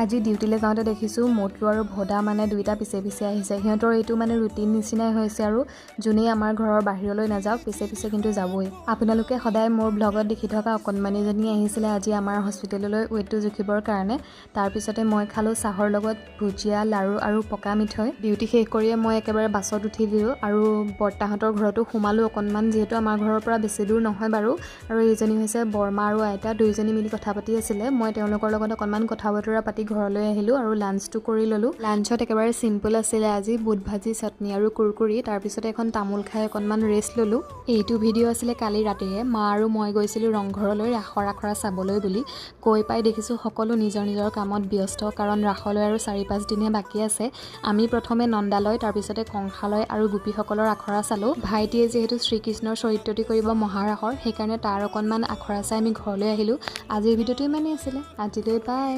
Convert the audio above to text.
আজি ডিউটিলৈ যাওঁতে দেখিছোঁ মটু আৰু ভদা মানে দুইটা পিছে পিছে আহিছে। সিহঁতৰ এইটো মানে ৰুটিন নিচিনাই হৈছে আৰু যোনেই আমাৰ ঘৰৰ বাহিৰলৈ নাযাওক, পিছে পিছে কিন্তু যাবই। আপোনালোকে সদায় মোৰ ব্লগত দেখি থকা অকণমানিজনী আহিছিলে আজি আমাৰ হস্পিটেললৈ ৱেইটটো জুখিবৰ কাৰণে। তাৰপিছতে মই খালোঁ চাহৰ লগত ভুজিয়া, লাড়ু আৰু পকা মিঠৈ। ডিউটি শেষ কৰিয়ে মই একেবাৰে বাছত উঠি দিলোঁ আৰু বৰ্তাহঁতৰ ঘৰতো সোমালোঁ অকণমান, যিহেতু আমাৰ ঘৰৰ পৰা বেছি দূৰ নহয় বাৰু। আৰু এইজনী হৈছে বৰমা আৰু আইতা, দুয়োজনী মিলি কথা পাতি আছিলে। মই তেওঁলোকৰ লগত অকণমান কথা বতৰা পাতি ঘৰলৈ আহিলোঁ আৰু লাঞ্চটো কৰি ল'লোঁ। লাঞ্চত একেবাৰে চিম্পল আছিলে আজি, বুট ভাজি, চাটনি আৰু কুৰকুৰি। তাৰপিছতে এখন তামোল খাই অকণমান ৰেষ্ট ল'লোঁ। এইটো ভিডিঅ' আছিলে কালি ৰাতিৰে। মা আৰু মই গৈছিলোঁ ৰংঘৰলৈ ৰাসৰ আখৰা চাবলৈ বুলি। গৈ পাই দেখিছোঁ সকলো নিজৰ নিজৰ কামত ব্যস্ত, কাৰণ ৰাসলৈ আৰু 4-5 দিনহে বাকী আছে। আমি প্ৰথমে নন্দালয়, তাৰপিছতে কংসালয় আৰু গোপীসকলৰ আখৰা চালোঁ। ভাইটিয়ে যিহেতু শ্ৰীকৃষ্ণৰ চৰিত্ৰটি কৰিব মহাৰাসৰ, সেইকাৰণে তাৰ অকণমান আখৰা চাই আমি ঘৰলৈ আহিলোঁ। আজিৰ ভিডিঅ'টো ইমানেই আছিলে। আজিলৈ বাই।